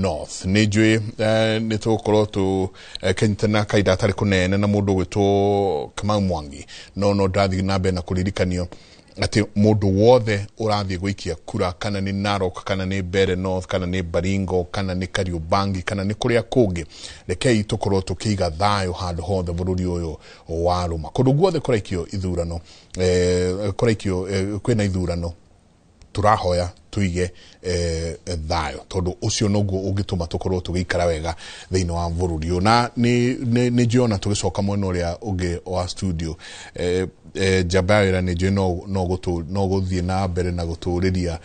North. Nĩ njũĩ nĩ tũgũkorwo tũkĩnyitana kahinda gatarĩ kũnene na mũndũ ũgwĩtwo Kamau Mwangi, no ndathiĩ na mbere na kũririkanio atĩ mũndũ wothe ũrathiĩ gũikia kura, kana nĩ Narok, kana nĩ Mbeere North, kana nĩ Baringo, kana nĩ Kariobangi, kana nĩ kũrĩa kũngĩ, rekei tũkorwo tũkĩiga thayũ handũ hothe bũrũri ũyũ wa rũma. Kũndũ guothe kũraikio ithurano, kũraikio kwĩna ithurano, tũrahoya tuige thayũ, tondũ ũcio noguo ũngĩtũma tũkorwo tũgĩikara wega thĩinĩ wa bũrũri ũyũ. Na nĩ njũĩ ona tũgĩcoka mwena ũrĩa ũngĩ wa studio, njamba ya wĩra nĩ njũĩ no gũthiĩ na mbere na gũtũrĩria.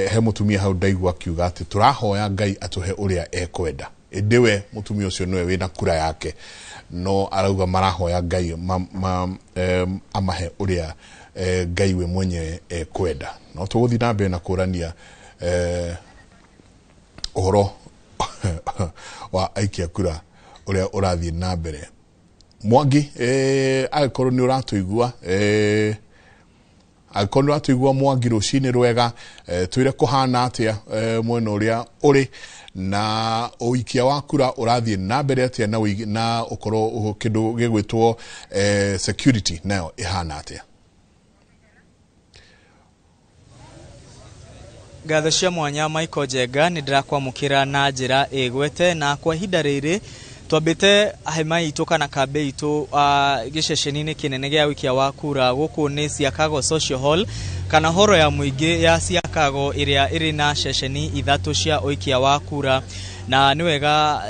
He mũtumia hau ndaigua akiuga atĩ tũrahoya Ngai atũhe ũrĩa ekwenda, ĩndĩ we mũtumia ũcio nĩwe wĩna kura yake, no arauga marahoya Ngai amahe ũrĩa Ngai we mwenyewe ekwenda. No tũgũthiĩ na mbere na kũrania ũhoro wa aikia kura ũrĩa ũrathiĩ na mbere. Mwangi, angĩkorwo nĩ ũratũigua, angĩkorwo nĩ ũratũigua Mwangi, rũcinĩ rwega, twĩre kũhana atĩa mwena ũrĩa ũrĩ, na ũikia wa kura ũrathiĩ na mbere atĩa, na ũkorwo kĩndũ gĩgwĩtwo security nayo ĩhana atĩa. Ngatho cia mwanya Michael Njenga, nĩ ndĩrakwamũkĩra na njĩra ĩgwete, na kwa ihinda rĩrĩ twambĩte hema itũ kana kambĩ itũ gĩceceni-inĩ kĩnene gĩa ũikia wa kura gũkũ nĩ Siakago Social Hall, kana horo ya mũingĩ ya Siakago ĩrĩa ĩrĩ na ceceni ithatũ cia ũikia wa kura. Na nĩ wega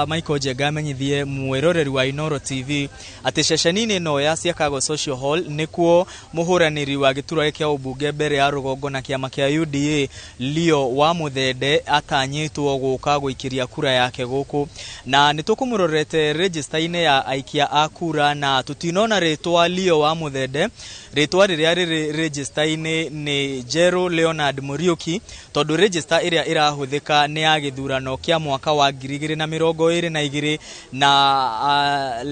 Michael Njenga amenyithie mwĩroreri wa Inooro TV atĩ ceceni-inĩ ĩno ya Siakago Social Hall nĩkuo mũhũranĩri wa gĩturwa kĩa ũmbunge mbere ya rũgongo na kĩama kĩa UDA Leo wa Muthende atanyĩtwo gũka gũikĩria kura yake gũkũ, na nĩ tũkũmũrorete register-inĩ ya aikia a kura na tũtinona rĩtwa Leo wa Muthende. Rĩtwa rĩrĩa rĩrĩ register-inĩ nĩ Njerũ Leonard Muriuki, tondũ register ĩrĩa ĩrahũthĩka nĩ ya gĩthurano kĩa mwaka wa 2022, na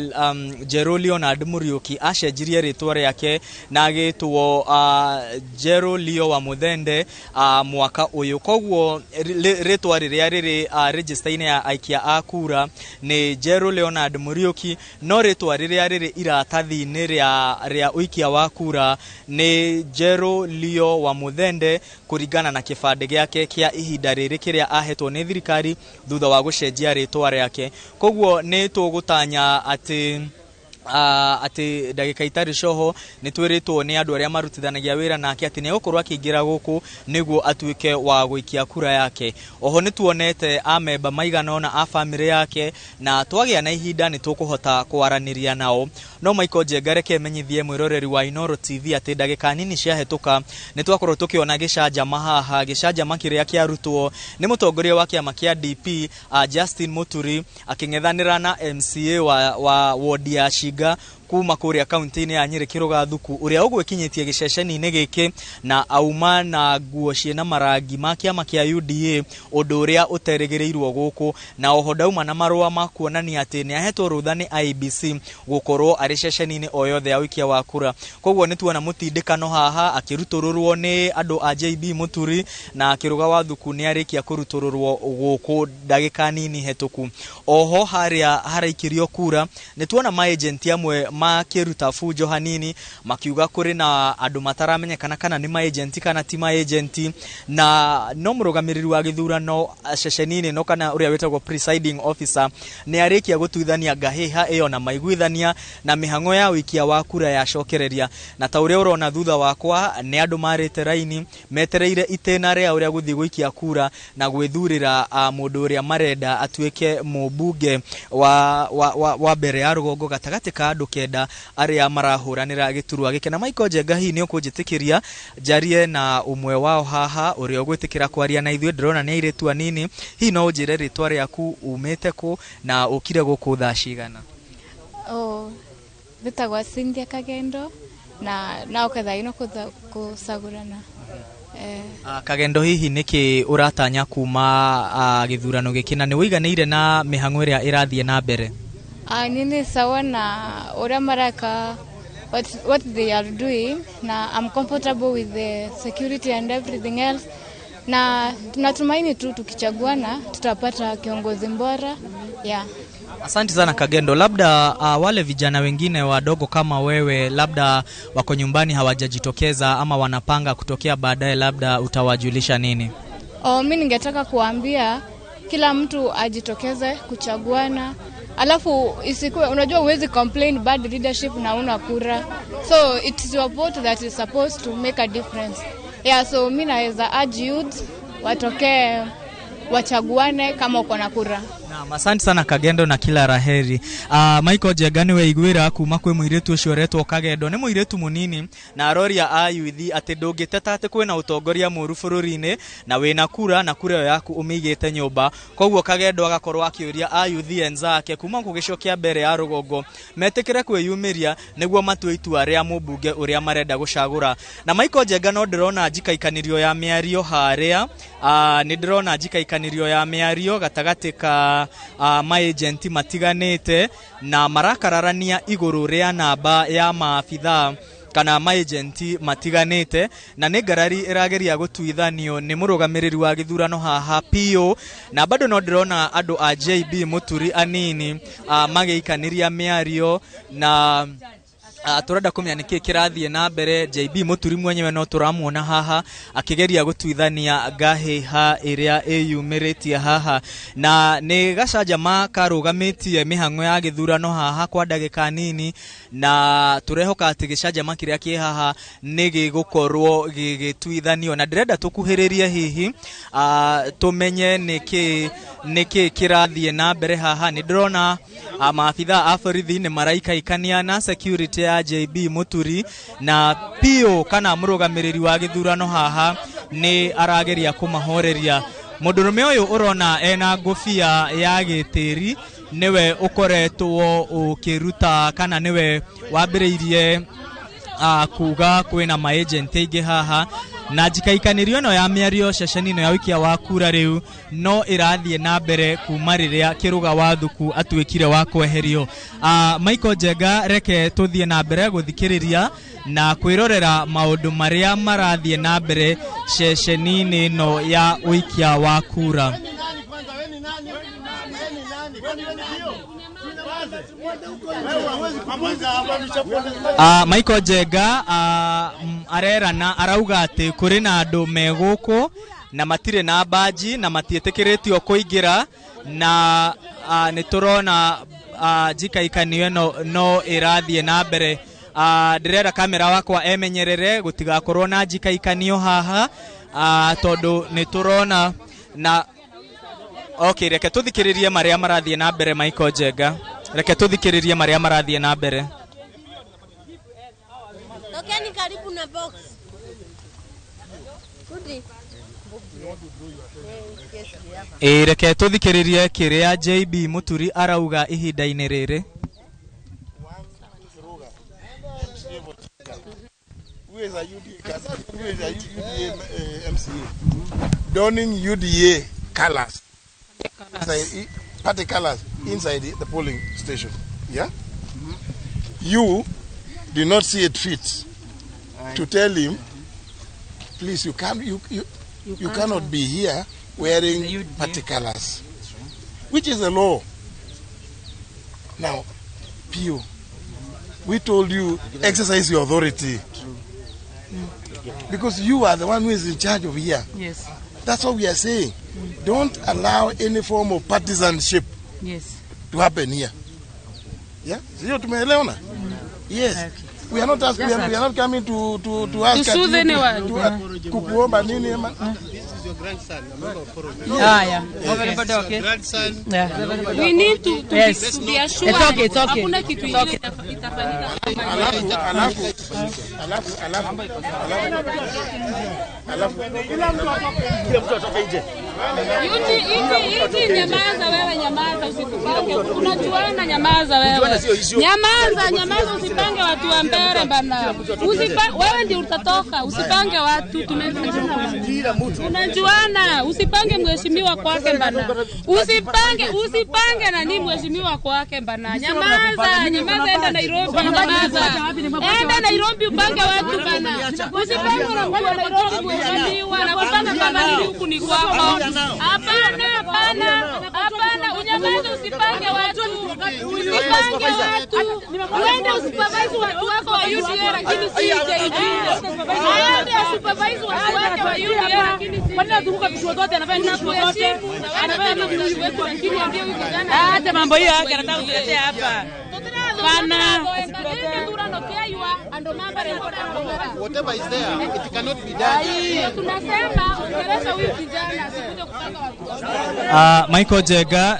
Njerũ Leonard Muriuki acenjirie rĩtwa rĩake na agĩtwo Njerũ Leo wa Muthende mwaka ũyũ. Koguo rĩtwa rĩrĩa rĩrĩ register-inĩ ya aikia a kura nĩ Njerũ Leonard Muriuki, no rĩtwa rĩrĩa rĩrĩ iratathi-inĩ rĩa ũikia wa kura nĩ Njerũ Leo wa Muthende, kũringana na kĩbandĩ gĩake kĩa ihinda rĩrĩ kĩrĩa ahetwo nĩ thirikari thutha wa gũcenjia rĩtwa rĩake. Koguo nĩ tũgũtanya atĩ ndagĩka itarĩ coho nĩ twĩrĩtwo nĩ andũ arĩa marutithanagia wĩra nake atĩ nĩ egũkorwo akĩingĩra gũkũ nĩguo atuĩke wa gũikia kura yake. Oho nĩ tuonete amemba maigana ũna a bamĩrĩ yake, na twagĩa na ihinda nĩ tũkũhota kwaranĩria nao. No Michael Njenga, reke menyithie mwĩroreri wa Inooro TV atĩ ndagĩka nini ciahĩtũka nĩ twakorwo tũkĩona gĩcanjama haha, gĩcanjama kĩrĩa kĩarutwo nĩ mũtongoria wa kĩama kĩa DP Justin Muturi akĩng'ethanĩra na MCA wa wodi ya Shinga kuma kũrĩa kaunti-inĩ ya Nyĩrĩ Kĩrũga Thuku, ũrĩa ũgwĩkinyĩtie gĩceceni-inĩ gĩkĩ na auma na nguo ciĩna marangi ma kĩama kĩa UDA, ũndũ ũrĩa ũterĩgĩrĩirwo gũkũ, na oho ndauma na marũa ma kuonania atĩ nĩ ahetwo rũtha nĩ IEBC gũkorwo arĩ ceceni-inĩ o yothe ya ũikia wa kura. Koguo nĩ tuona mũtindĩkano haha akĩrutũrũrwo nĩ andũ a JB Muturi, na Kĩrũga wa Thuku nĩ arĩkia kũrutũrũrwo gũkũ ndagĩka nini hetũku. Oho harĩa haraikĩrio kura nĩ tuona maagenti amwe makĩruta bunjo hanini makiuga kũrĩ na andũ mataramenyekana kana nĩ maagenti kana ti maagenti, na no mũrũgamĩrĩri wa gĩthurano ceceni-inĩ ĩno kana ũrĩa wĩtagwo presiding officer nĩ arĩkia gũtuithania ngahĩha ĩyo na maiguithania na mĩhang'o ya ũikia wa kura yacokereria. Na ta ũrĩa ũrona thutha wakwa nĩ andũ marĩte raini metereire itĩna rĩa ũrĩa gũthiĩ gũikia kura na gwĩthurĩra mũndũ ũrĩa marenda atuĩke mũmbunge wa mbere ya rũgongo gatagatĩ ka andũ kenda arĩa marahũranĩra gĩturwa gĩkĩ. Na Michael Njenga, hihi nĩ ũkũnjĩtĩkĩria njarie na ũmwe wao haha ũrĩa ũgwĩtĩkĩra kwaria na ithuĩ? Ndĩrona nĩ airĩtu anini, hihi no ũnjĩre rĩtwa rĩaku, umĩte kũ na ũkire gũkũ thaa cigana? Oh, njĩtagwo Cynthia Kagendo na naoka thaa ino kũcagũrana. Kagendo, hihi nĩkĩ ũratanya kuma gĩthurano gĩkĩ, na nĩ ũiganĩire na mĩhang'o ĩrĩa ĩrathiĩ na mbere? Nini sawa na ũrĩa mareka, what they are doing, na I'm comfortable with the security and everything else. Na tunatumaini tu tukichaguana tutapata kiongozi bora. Yeah. Asante sana Kagendo. Labda wale vijana wengine wadogo kama wewe labda wako nyumbani hawajajitokeza ama wanapanga kutokea baadaye, labda utawajulisha nini? Oh, mi ningetaka kuambia kila mtu ajitokeze kuchaguana, alafu isikuwe, unajua huwezi complain bad leadership na una kura, so it's your vote that is supposed to make a difference. Yeah, so mi naweza urge youth watokee wachaguane kama uko na kura. Naam, asante sana Kagendo na kila raheri. Michael Njega weiguira kuma kwi muiritu ucio uretwo Kagendo ni muiritu munini na aroria a yuthi ati ndungiteta ati kwina utongoria muru bururi-ini na wina kura na kura iyo yaku umigite nyumba. Koguo Kagendo agakorwo akiuria a yuthi enzake kuma kugicio kia mbere ya rugongo metikire kwiyumiria niguo matue itua ria mubunge uria marenda gucagura. Na Michael Njega no ndirona njikaikanirio ya miario haria, ni ndirona njikaikanirio ya miario gatagati ka maagenti matiganite na marakararania iguru ria namba ya maabithaa kana maagenti matiganite, na nĩ ngarari ĩrageria gũtuithanio nĩ mũrũgamĩrĩri wa gĩthurano haha PO, na bado no ndĩrona andũ a JB Muturi anini magĩikanĩria mĩario na turenda kumenya nĩkĩ kĩrathiĩ na mbere. JB Muturi mwenyewe no tũramuona haha akĩgeria gũtuithania ngahĩha ĩrĩa ĩyumĩrĩtie haha, na nĩ gacanjama karũgamĩtie mĩhang'o ya gĩthurano haha kwa ndagĩka nini, na tũrehoka atĩ gĩcanjama kĩrĩa kĩ haha nĩ gĩgũkorwo gĩgĩtuithanio, na ndĩrenda tũkuhĩrĩrie hihi tũmenye nĩkĩ kĩrathiĩ na mbere haha. Nĩ ndĩrona maabithaa a borithi nĩ maraikaikania na security ya JB Muturi, na PO kana mũrũgamĩrĩri wa gĩthurano haha nĩ arageria kũmahoreria. Mũndũrũme ũyũ ũrona ena ngũbia ya gĩtĩri nĩwe ũkoretwo ũkĩruta kana nĩwe wambĩrĩirie kuga kwĩna maagent aingĩ haha, na njikaikanĩrio ĩno ya mĩario ceceni ĩno ya ũikia wa kura rĩu no ĩrathiĩ na mbere kuma rĩrĩa Kĩrũga wa Thuku atuĩkire wa kweherio. Michael Njenga, reke tũthiĩ na mbere gũthikĩrĩria na kwĩrorera maũndũ marĩa marathiĩ na mbere ceceni-inĩ ĩno ya ũikia wa kura. Michael Njenga arerana arauga atĩ kũrĩ na andũ me gũkũ na matirĩ na baji na matiĩtĩkĩrĩtio kũingĩra, na nĩ tũrona njikaikanio ĩno no ĩrathiĩ na mbere. Ndĩrenda kamera wakwa emenyerere gũtigakorwo na njikaikanio haha, tondũ nĩ tũrona na okay, reke tũthikĩrĩrie marĩa marathiĩ na mbere. Michael Njenga, reke tũthikĩrĩrie marĩa marathiĩ na mbere. Tokeni karibu na box. Rudi. Reke tũthikĩrĩrie kĩrĩa JB Muturi arauga ihinda-inĩ rĩrĩ. MCA donning UDA colors, party colors inside the polling station. Yeah? You do not see it fit to tell him, please, you can't, you cannot be here wearing party colors, which is the law. Now, PO, we told you exercise your authority. Because you are the one who is in charge of here. Yes. That's what we are saying. Don't allow any form of partisanship to happen here. Yeah? Sio tumeelewana? Yes. Okay. We are not asking, we are not coming to ask to soothe anyone. Kukuomba nini ama. This is your grandson, a member of Forum. Ah, yeah. Everybody okay? Grandson. Yeah. We need to yes. be assured. It's okay, it's okay. Hakuna kitu ingine itafanyika. Alafu kila mtu atoke nje. Yuti, nyamaza wewe, nyamaza, usitupange. Unajuana, nyamaza wewe. Nyamaza, nyamaza, usipange watu wa mbele bana. Wewe ndio utatoka, usipange watu, tumejuana. Unajuana, usipange mheshimiwa kwake bana. Usipange nani mheshimiwa kwake bana. Nyamaza, nyamaza, enda Nairobi, nyamaza. Enda Nairobi upange watu bana. Usipange na Nairobi mheshimiwa na kupanga kama nini huku ni kwako. Hapana, hapana, hapana, unyamaze, usipange watu. Usipange watu. Uende usupervise watu wako wa UDA lakini si JB. Aende supervise watu wake wa UDA lakini si. Kwani anazunguka vituo zote, anafanya vituo zote. Anafanya vituo wetu lakini ambie huyu kijana. Hata mambo hiyo yake anataka kutuletea hapa. Bana. Whatever is there, it cannot be done. Tunasema ongelesha huyu kijana asikuje kupanga watu. Michael Njega,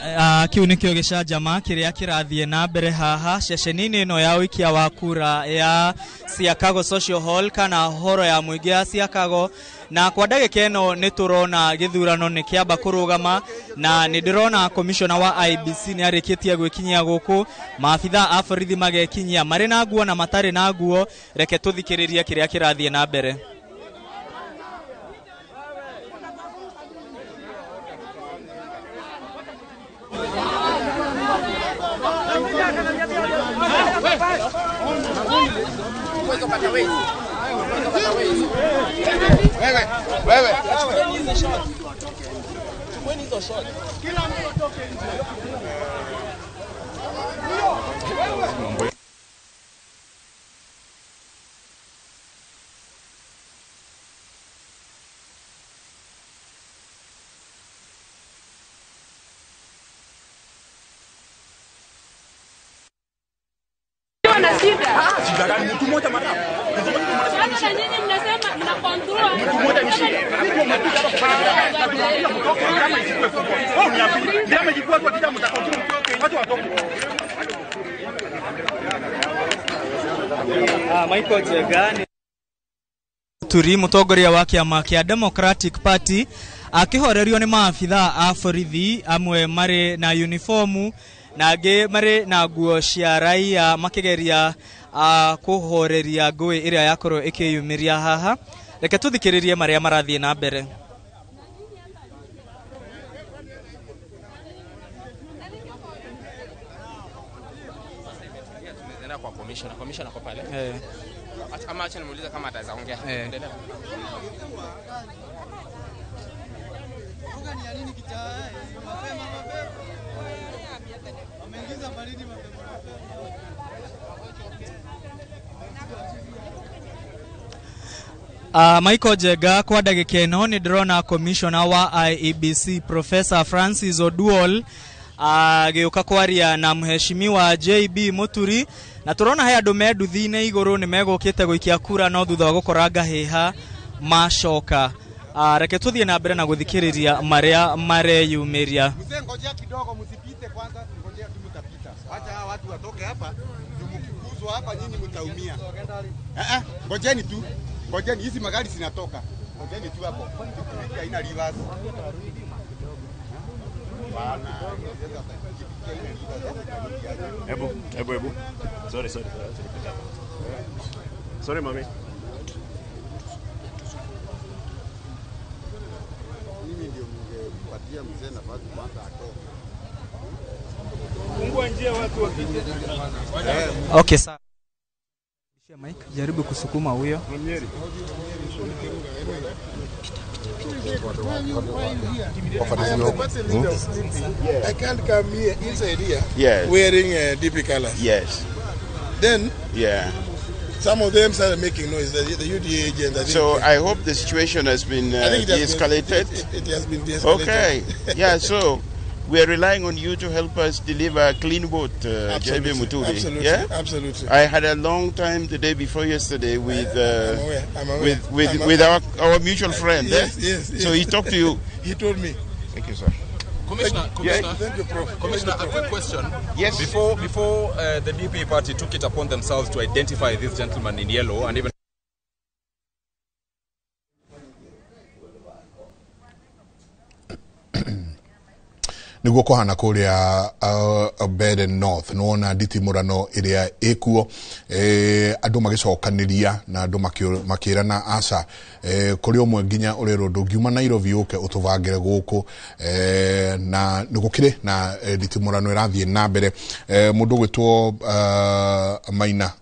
kiu nikio gĩcanjama kĩrĩa kĩrathiĩ na mbere haha ceceni-inĩ ĩno ya ũikia wa kura ya Siakago Social Hall kana horo ya mũingĩ ya Siakago, na kwa ndagĩka ĩno nĩ tũrona gĩthurano nĩ kĩamba kũrũgama, na nĩ ndĩrona commissioner wa IEBC nĩ arĩkĩtie gwĩkinyia gũkũ, maabitha a borithi magekinyia marĩ na nguo na matarĩ na nguo. Reke tũthikĩrĩrie kĩrĩa kĩrathiĩ na mbere. Wewe. Na shida. Shida gani? Mtu mmoja madam. Sasa nyinyi mnasema mna control. Mtu mmoja ni shida. Kama isikuwe kubwa. Wao niambie, kama ilikuwa tu akija mtakontrol watu watoke. Michael Njega ni Turi mũtongoria wa kĩama kĩa Democratic Party akĩhorerio nĩ maabitha a borithi amwe marĩ na uniformu na angĩ marĩ na nguo cia raia makĩgeria kũhoreria ngũĩ ĩrĩa yakorwo ĩkĩyumĩria haha. Reke tũthikĩrĩrie marĩa marathiĩ na mbere. Kwa commissioner kwa pale. Ama acha nimuulize kama ataweza ongea. Endelea. Michael Njega, kwa ndagĩka ĩno nĩ ndĩrona commissioner wa IEBC Professor Francis Oduol agĩũka kwaria na mheshimiwa JB Muturi, na tũrona he andũ me nduthi-inĩ igũrũ nĩ megũkĩte gũikia kura no thutha wa gũkora ngahĩha macoka. Reke tũthiĩ na mbere na gũthikĩrĩria marĩa mareyumĩria. Mzee, ngojea kidogo, msipite kwanza, ngojea tu mtapita. Acha hawa watu watoke hapa, ndio mkikuzwa hapa nyinyi mtaumia. Ngojeni tu. Ngojeni, hizi magari zinatoka. Ngojeni tu hapo. Pikipiki haina reverse. Ebu. Sorry. Sorry, mami. Mimi ndio ningepatia mzee nafasi kwanza atoke. Fungua njia watu wapite. Okay, sawa. Mike, jaribu kusukuma huyo. I can't come here inside here, yes, wearing DP colors. Yes. Then, yeah, some of them started making noise, the UDA agent. I think. So I hope the situation has been de-escalated. It has been de-escalated. Okay. Yeah, so we are relying on you to help us deliver a clean vote, JB Muturi. Absolutely. Yeah? Absolutely. I had a long time the day before yesterday with I'm aware. with our mutual friend. Yes, yes, yes. So he talked to you. He told me. Thank you, sir. Commissioner, thank you, Prof. Commissioner, a quick question. Yes. Before the DP party took it upon themselves to identify this gentleman in yellow and even Niguo kuhana kuria Mbeere North nĩwona nditimũrano ĩrĩa ĩkuo, andũ magĩcokanĩria na andũ makĩrana aca, kũrĩ ũmwe nginya ũrerwo ndũngiuma Nairobi ũke ũtũbangĩre gũkũ, na nĩ gũkĩrĩ na nditimũrano ĩrathiĩ na mbere. Mũndũ ũgwĩtwo Maina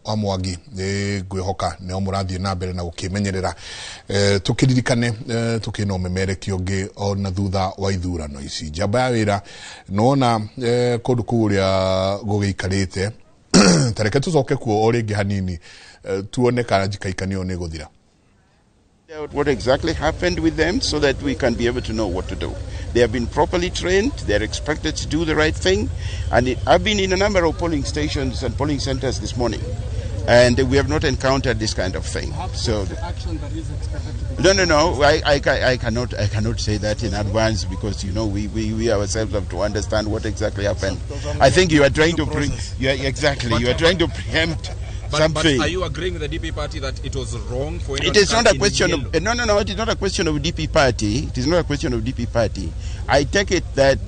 wa Mwangi, ngwĩhoka nĩo mũrathiĩ na mbere na gũkĩmenyerera. Tũkĩririkane tũkĩna ũmemerekia ũngĩ ona thutha wa ithurano ici. Njamba ya wĩra nĩwona kũndũ kũu ũrĩa gũgĩikarĩte. Tareke tũcoke kuo o rĩngĩ hanini, tuone kana njikaikanio nĩ gũthira. Out what exactly happened with them so that we can be able to know what to do. They have been properly trained, they are expected to do the right thing, and I've been in a number of polling stations and polling centers this morning, and we have not encountered this kind of thing. So, action that is expected to be No, I cannot say that in advance because we ourselves have to understand what exactly happened. I think you are trying to yeah, exactly, you are trying to preempt But something. are you agreeing with the DP party that it was wrong for anyone It to is come not a in question yellow? of no. It is not a question of DP party. It is not a question of DP party. I take it that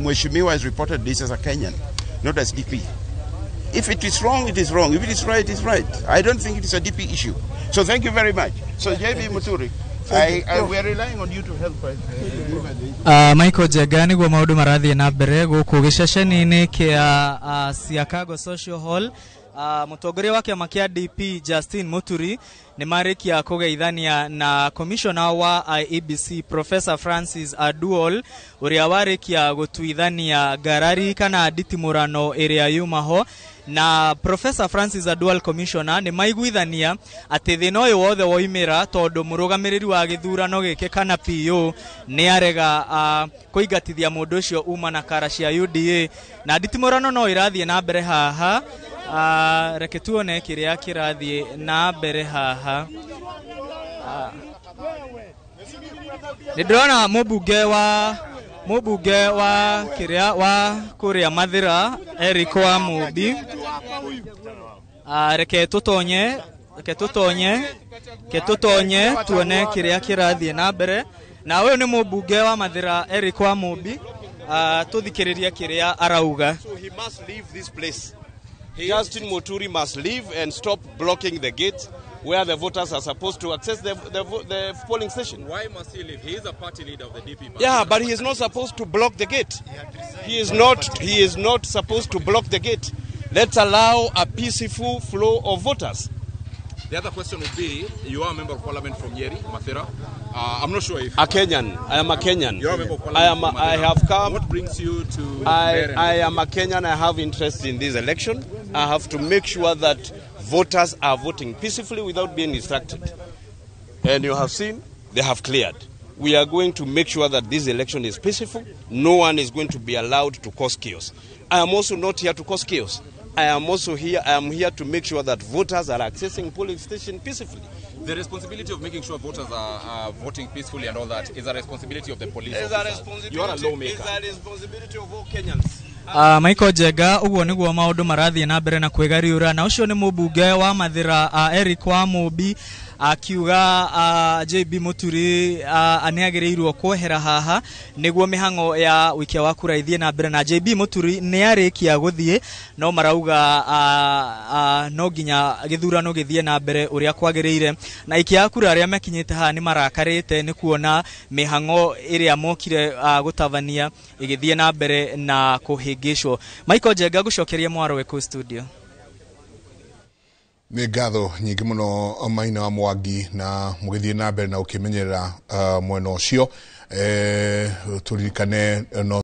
Mheshimiwa has reported this as a Kenyan, not as DP. If it is wrong, it is wrong. If it is right, it is right. I don't think it is a DP issue. So thank you very much. So JB Muturi, we are relying on you to help us deliver this. Michael Njenga, niguo maundu marathiĩ na mbere gũkũ gĩceceni-inĩ kĩa Siakago Social Hall. Mũtongoria wa kĩama kĩa DP Justin Muturi nĩ marĩkia kũgeithania na commissioner wa IEBC Professor Francis Aduol, ũrĩa warĩkia gũtuithania ngarari kana nditimũrano ĩrĩa yuma ho. Na Professor Francis Aduol commissioner nĩ maiguithania atĩ thĩna ũyũ wothe woimĩra tondũ mũrũgamĩrĩri wa gĩthurano gĩkĩ kana PO nĩ arega kũingatithia mũndũ ũcio uma na kara cia UDA, na nditimũrano no ĩrathiĩ na mbere haha. Reke tuone kĩrĩa kĩrathiĩ na mbere haha. Nĩ ndĩrona mũmbunge wa kĩrĩa wa kũrĩa Mathĩra, Eric wa Mũmbi. Reke tũtonye tuone kĩrĩa kĩrathiĩ na mbere. Na ũyũ nĩ mũmbunge wa Mathĩra, Eric wa Mũmbi. Tũthikĩrĩrie kĩrĩa arauga. So he must leave this place. Justin Muturi must leave and stop blocking the gate where the voters are supposed to access the polling station. Why must he leave? He is a party leader of the DP party. Yeah, but he is not supposed to block the gate. He is not. He is not supposed to block the gate. Let's allow a peaceful flow of voters. The other question would be, you are a member of parliament from Nyeri, Mathira. I'm not sure if... A Kenyan. I am a Kenyan. You're a member of parliament I am. from I Mathira. have come. What brings you to Mbeere? I am a Kenyan. I have interest in this election. I have to make sure that voters are voting peacefully without being distracted. And you have seen they have cleared. We are going to make sure that this election is peaceful. No one is going to be allowed to cause chaos. I am also not here to cause chaos. I am also here. I am here to make sure that voters are accessing polling station peacefully. The responsibility of making sure voters are voting peacefully and all that is a responsibility of the police It's a officers. responsibility. You are a lawmaker. It's a responsibility of all Kenyans. Michael Njenga, ũguo nĩguo maũndũ marathiĩ na mbere na kwĩgariũra. Na ũcio nĩ mũmbunge wa Mathĩra, Eric wa Mũmbi, akiuga JB Muturi nĩ agĩrĩirwo kwehera haha nĩguo mĩhang'o ya ũikia wa kura ithiĩ na mbere. Na JB Muturi nĩ arĩkia gũthiĩ, no marauga no nginya gĩthurano gĩthiĩ na mbere ũrĩa kwagĩrĩire. Na aikia a kura arĩa makinyĩte haha nĩ marakarĩte nĩ kuona mĩhang'o ĩrĩa mokire gũtabania ĩgĩthiĩ na mbere na kũhĩngĩcwo. Michael Njenga, gũcokeria mwaro kũ studio. Nĩ ngatho nyingĩ mũno, Maina wa Mwangi, na mũgĩthiĩ na mbere na ũkĩmenyerera mwena ũcio, tũririkane no